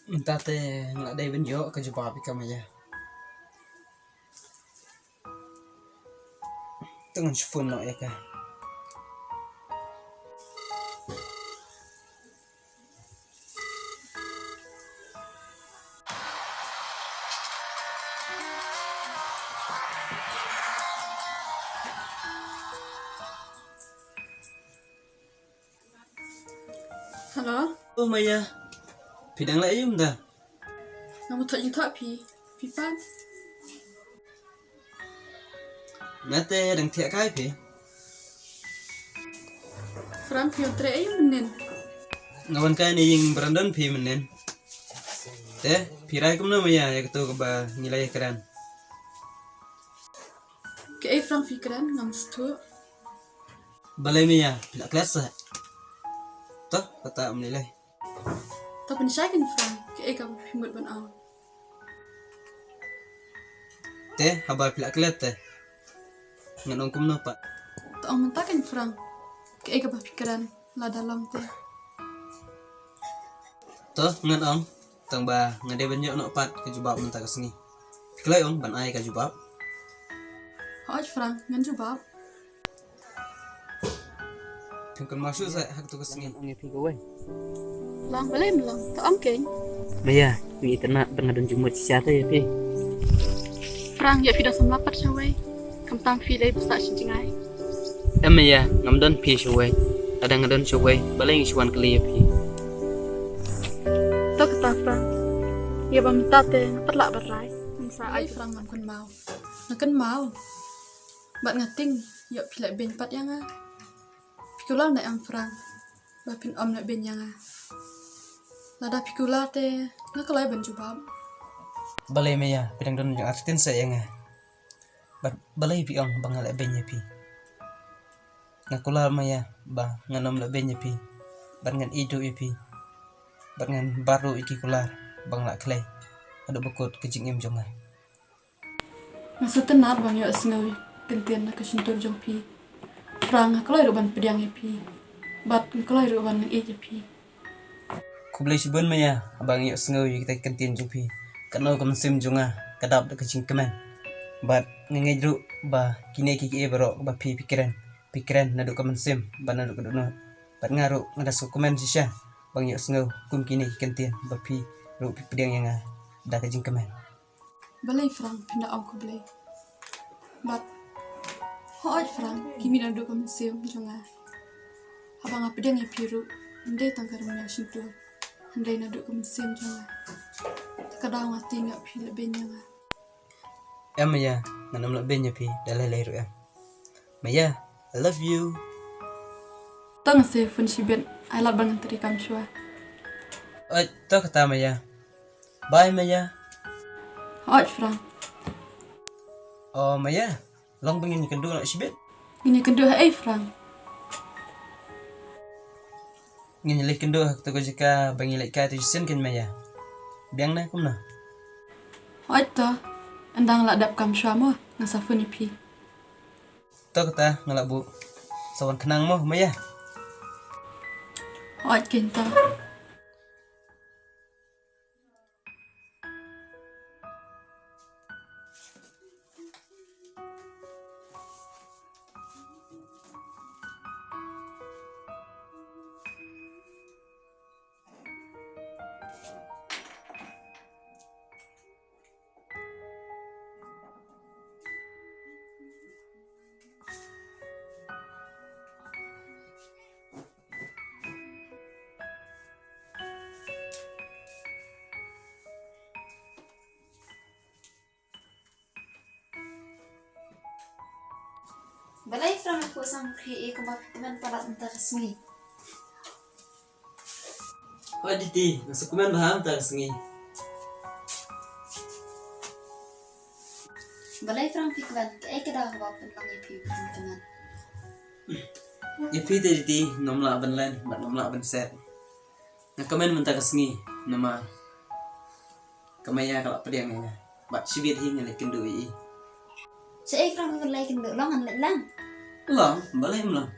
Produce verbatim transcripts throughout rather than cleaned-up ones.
Mynta te nga la dei ban ïoh ka jubab ïa ka Maya. Te ngan shu phone noh ïa ka. Hello. Oh Maya. Phi dang leh aïu mynta? Nga mut thoh jingthoh phi. Phi pat? Nga te dang thiah kai phi. Frank, phi wan treh aïu mynnin? Nga wan kai na ïing ba don phi mynnin. Te phi rai kumno Maya ïa kato kaba ngi la ïakren? Kaei Frank phi kren, ngam sngewthuh. Balei Maya, phi la klet seh? To kata ym lei lei. To pynshai kein Frank, kaei kaba phi mut ban ong? Te haba phi la klet te ngan ong kumno pat? To ong mynta kein Frank, kaei kaba phi kren lada long te? To ngan ong, tang ba nga dei ban ïoh noh pat ka jubab mynta ka sngi. Phi kloi ong ban ai ka jubab? Hooid Frank, ngan jubab. Phin kynmaw shuh seh ha kato ka sngi. Ong ïa phi kawei. Long, balei ym long? To ong kein. Maya, nga itynnad ba nga don jingmut shisha te ïa phi. Frank, ïa phi don samla pat shawei. Khamtam phi lei ba sah sha jngai. Em Maya, ngam don phi shawei. Lada nga don shawei, balei nga shu wan kylli ïa phi? To kata Frank. Ïa ba mynta te nga pat lah ban rai. Ngam sa ai Frank, ngam kynmaw. Nga kynmaw. Bad nga tieng ïoh phi leh beiñ pat ïa nga. Phi kular ne em Frank ba phin ym leh beiñ ïa nga? Lada phi kular te nga kloi ban jubab. Balei Maya, phi dang don jingïarap shisha ïa nga? Bad balei phi ong ba nga leh beiñ ïa phi? Nga kular Maya ba ngan ym leh beiñ ïa phi. Bad ngan ïeit ruh ïa phi. Bad ngan bar ruh ïa ki kular ba nga la khlei haduh ba kut ka jingim jong nga. Nga sngewtynnad ba nga ïohsngew ïa ka ktien na ka shyntur jong phi. Frank, nga kloi ruh ban pdiang ïa phi. Bad nga kloi ruh ban ïeit ïa phi. Khublei shibun Maya, haba nga ïohsngew ïa kita ki ktien jong phi. Katno ka mynsiem jong nga ka dap da ka jingkmen. Bad nga ngeit ruh ba kine kiei kiei baroh ba phi phi kren, phi kren naduh ka mynsiem bad naduh ka dohnud. Bad nga ruh nga da sngewkmen shisha ba nga ïohsngew kum kine ki ktien ba phi ruh phi pdiang ïa nga da ka jingkmen. Balei Frank, phin da ong khublei? Bad hooid Frank, ki mih naduh ka mynsiem jong nga. Haba nga pdiang ïa phi ruh ym dei tang ka rynïeng shyntur, hynrei naduh ka mynsiem jong nga. Te ka daw nga tieng ïa phi leh beiñ ïa nga. Em Maya, ngan ym leh beiñ ïa phi da lei lei ruh em. Maya, I love you. To nga sa phone shibit, ai lad ba ngan trei kam shuwa. Oi, to kata Maya. Bye Maya. Hooid Frank. Oh Maya, long ba ngin ïakynduh noh shibit? Ngin ïakynduh ha ei Frank? Ngin ïa leit kynduh ha kato ka jaka ba ngi leit kai tu shisien kein Maya. Biang ne kumno? Hooid to. Ynda nga la dep kam shuwa mo, nga sa phone ïa phi. To kata nga la buh. Sa wan khnang mo Maya. Hooid kein to. Balei Frank, phi sngewthuh kumba phi kmen palat mynta ka sngi? Hooid Diti, nga sngewkmen bha mynta ka sngi. Balei Frank phi kmen, kaei ka daw haba pynlong ïa phi phin kmen? Ïa phi te Diti, ngam lah ban len bad ngam lah ban set. Nga kmen mynta ka sngi namar ka Maya ka la pdiang ïa nga. Bad shibit hi nga leit kynduh ïa i. Shaei Frank, ngan leit kynduh, long ngan leit lang? Long, balei ym long?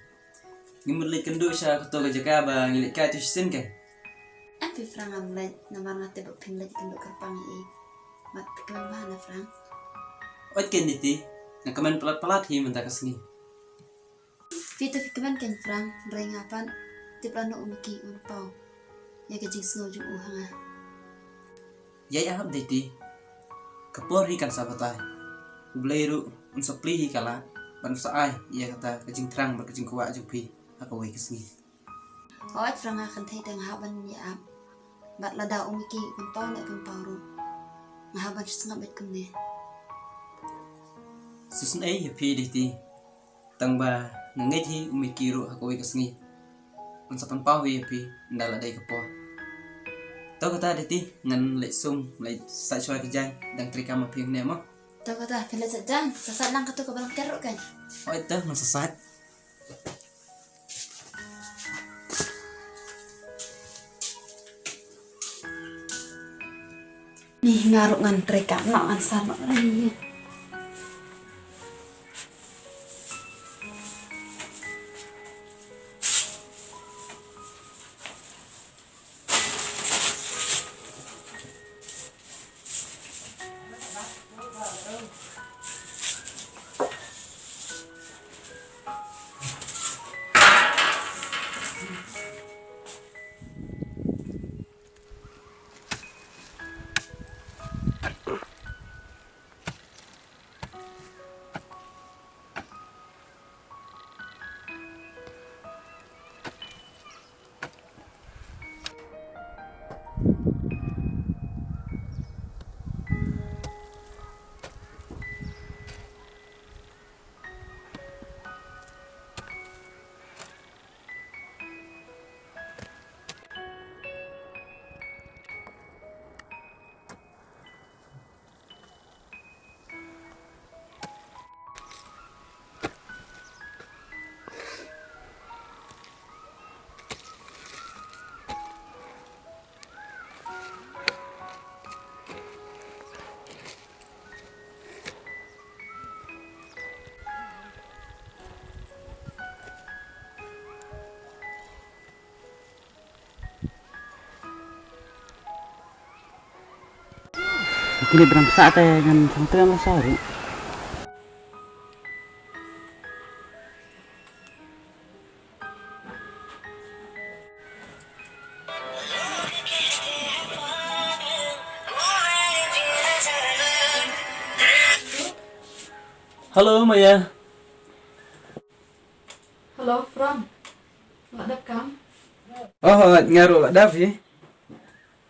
Ngi mut leit kynduh sha kato ka jaka ba ngi leit kai tu shisien kein. Em phi Frank, ngam leit namar nga tip ba phin leit kynduh kyrpang ïa i. Bad phi kmen bha na Frank? Oi ken Diti, nga kmen palat palat hi mynta ka sngi. Phi te phi kmen ken Frank, hynrei nga pat tip lano u Miki un paw ïa ka jingsngew jong u ha nga. Ïai ap Diti, ka por hi kan sa batai. U Blei ruh un sa plie hi ka lad, ban sa ai ïa kata ka jingthrang bad ka jingkwah jong phi ha kawei ka sngi. Hooid Frank, nga kynthei te nga hap ban ïa ap. Bad lada u Miki un paw ne kan paw ruh, nga hap ban sngap beit kumne. Shisien ei ïa phi Diti. Tang ba nga ngeit hi u Miki ruh ha kawei ka sngi un sa pynpaw hi ïa phi, ynda la dei ka por. To kata Diti, ngan leit sum leit sait shuwa ki jaiñ, dang trei kam ma phi hangne mo. To kata, phi leit sait jaiñ, sa sait lang kato ka balang ker ruh kan. Oi to, ngan sa sait. Ni nga ruh ngan trei kam noh, ngan sa noh. Kine bram sa te ngan sang tren la sa ruh. Hello Maya. Hello Frank. La dep kam? Oh, nga ruh la dep hi.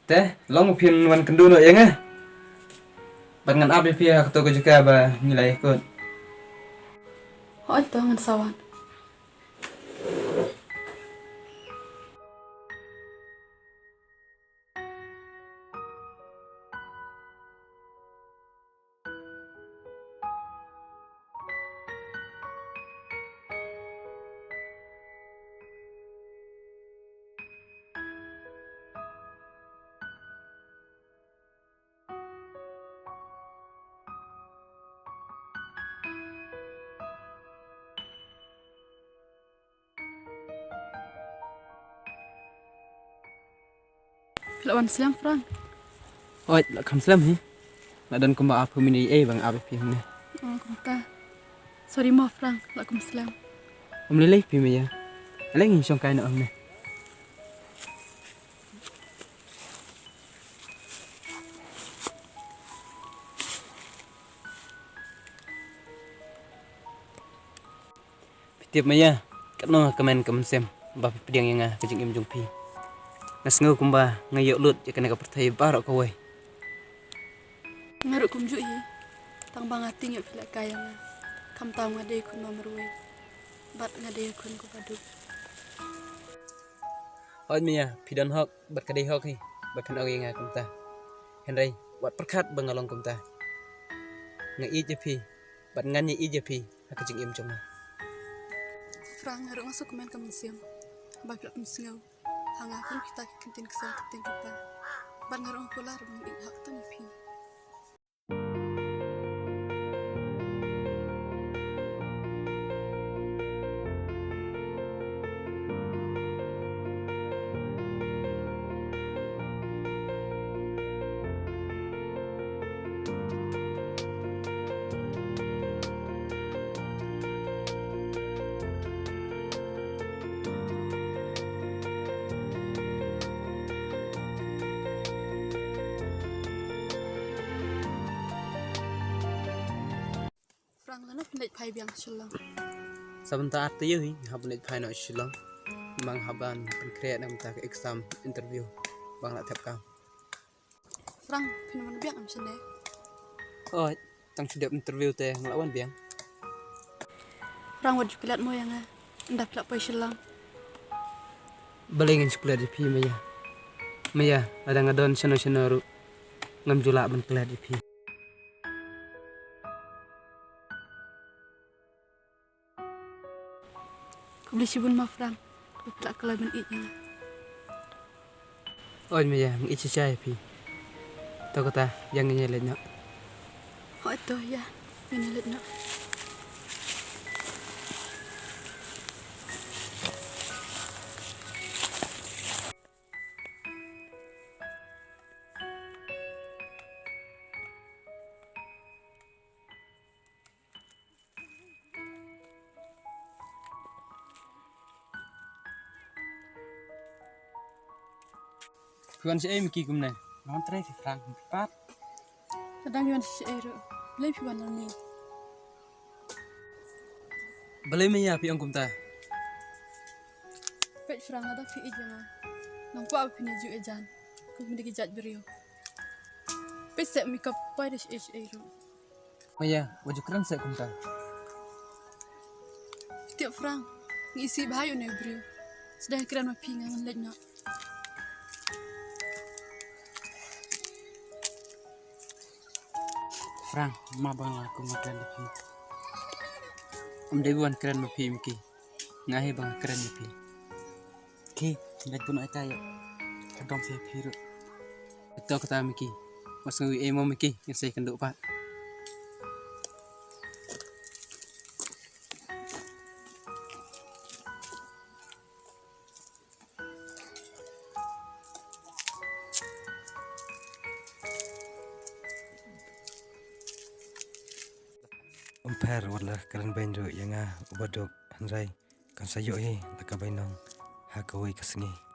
Te long phin wan kynduh noh ïa nga. Bad ngan ap ïa phi ha kato ka jaka ba ngi la ïakut. Hooid to, ngan sa wan. Phi la wan slem Frank? Oi, la kham slem hi. La don kumba arphew minit ei ba nga ap ïa phi hangne. Oh, kumta. Sorry mo Frank, la kham slem. Ym lei lei phi Maya. Ale ngin shong kai noh hangne. Phi tip Maya, katno nga kmen ka mynsiem ba phi pdiang ïa nga ha ka jingim jong phi. Nga sngew kumba nga ïoh lut ïa kane ka pyrthei baroh kawei. Nga ruh kumjuh hi. Tang ba nga tieng ïoh phi lehkai ïa nga. Khamtam nga dei khun marwei bad nga dei khun kaba duk. Hooid Maya, phi don hok bad ka dei hok hi ba phin ong ïa nga kumta. Hynrei wat pyrkhat ba nga long kumta. Nga ïeit ïa phi bad ngan ïa ïeit ïa phi ha ka jingim jong nga. Frank, nga ruh nga sngewkmen ka mynsiem ba phi la pynsngew ha nga kum kita ki ktien ksem ktien kpa. Bad nga ruh nga kular ba ngan ïeit hok tam ïa phi. Lano phin leit phai biang Shillong? Sa bynta ar taïew hi nga hap ban leit phai noh Shillong. Namar nga hap ban pynkhreh na bynta ka exam interview ba nga la thep kam. Frank, phin wan biang em shane? Oi, tang shu dep interview te nga la wan biang. Frank, wat ju klet mo ïa nga. Ynda phi la poi Shillong. Balei ngin shu klet ïa phi Maya? Maya, lada nga don shano shano ruh ngam ju lah ban klet ïa phi. Khublei shibun ma Frank, ba phi la kloi ban ïeit ïa nga. Oi Maya, nga ïeit shisha ïa phi. To kata, ïa ngin ïa leit noh. Hooid to, ïa ngin ïa leit noh. Phi wan shaei Miki kumne? Nga wan trei phi Frank, phi pat. Ka dang wan shaei ruh. Balei phi wan nangne? Balei Maya phi ong kumta? Peit Frank, lada phi ïeit ïa nga, nang kwah ba phin ïa ju ïa jan kum kine ki jait briew. Peit seh Miki ka poi da shaei shaei ruh. Maya, wat ju kren seh kumta. Tip Frank, nga isih bha ïa une u briew. Sdang kren ma phi nga ngan leit noh. Frank, map ba nga la kum nga kren da phi. Ym dei ba wan kren ma phi Miki. Nga hi ba nga kren ïa phi. Ki, leit bun ai tai ïa. Ka dom sa phi ruh. To kata Miki. Wat sngew ei mo Miki, ngin sa ïakynduh pat. Ym pher wat la kren beiñ ruh ïa nga uba duk, hynrei kan sa ïoh hi da ka bainong ha kawei ka sngi.